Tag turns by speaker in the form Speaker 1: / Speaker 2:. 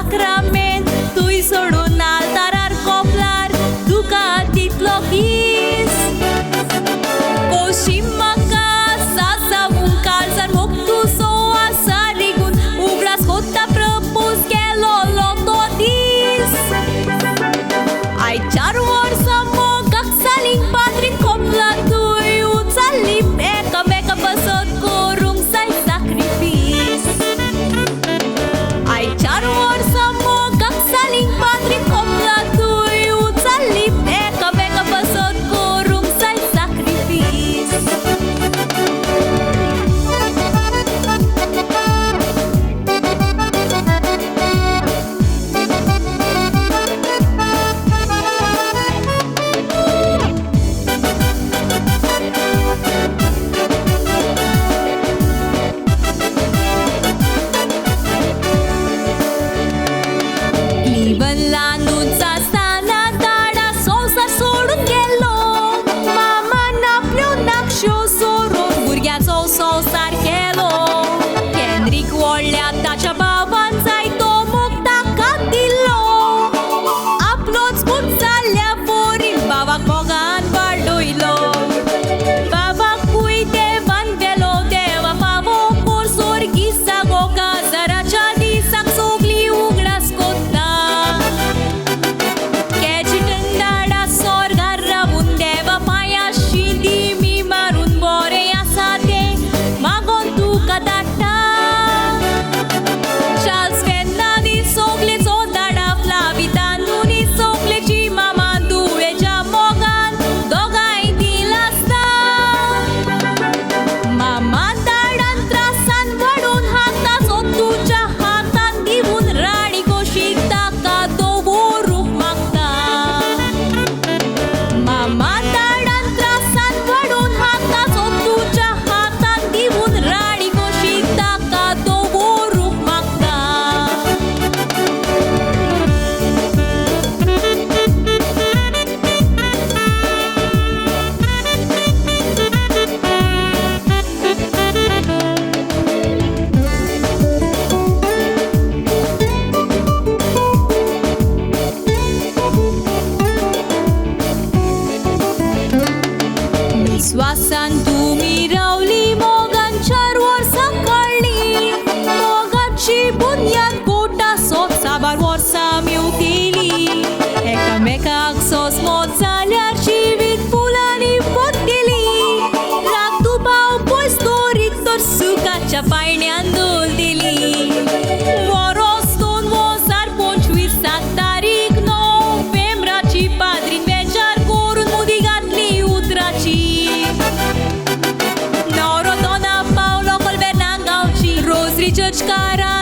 Speaker 1: साक्रामेंत तुय सोडून आल्तारार कोपलार तुका तितलो कीस कोशी म्हाका सासावून काळजार मोग तुजो आसा रिगून उगडास कोत्ता प्रपोज केलोलो तो दीस आयज 4 वर्सां मोगाक जालीं पाद्रीन कोपला तुय उचाल्ली एकामेका पासत करूंक जाय साक्रिफीस आयज 4 वर्सां मोगाक जालीं पाद्रीन कोपला तुय उचाल्ली एकामेका पासत करूंक जाय साक्रिफीस. क्लिवलँडानूच आसतना दाडा संवसार सोडून गेलो मामान आपल्यो नाकश्यो सोरोवन भुरग्यांचो संवसार केलो केंद्रीक व्हडल्या ताच्या बाबान जायतो मोग ताका दिलो आपलोच पूत जाल्ल्या वरी बाबाक मोगान वाडयलो बाबाकूय देवान व्हेलो देवा फावो कोर सोर्गी जागो काजाराच्या दिसाक सगली उगडास कोत्ता कॅजिटन दाडा सोर्गार रावून देवा पांयाशी दिमी मारून बरें आसा तें मागोन तुका धाडटा चार्ल्स फेर्नांदीस सोगलेचो दाडा फ्लाविता नुनी सोगलेची मामा दुवेच्या मोगान दोगांय दिलासता मामा दाडान त्रासान वाडून हाताचो तुज्या हातान दिवन राणी कशी ताका दवरूंक मागता मामा दाडान त्रासान वाडून हाताचो तुज्या हातान दिवन राणी कशी ताका दवरूंक मागता. विस्वासान तुमी रावली मोगान 4 वर्सां काडली मोगाची बुन्याद गोटा सोद साबार वर्सां मेवतेली एकामेकाक सोसमोत जाल्यार जिवीत फुलांनी पोत्तेली राग दुबाव पयस दवरीत तर सुखाच्या पायण्यान दवरतली वरोस 2025 7 तारीख नोव्हेंबराची पाद्रीन वेचार करून मुदी घातली उतराची नवरो दोना पावलो कोलवेर्ना गांवची रोजरी चर्चकारा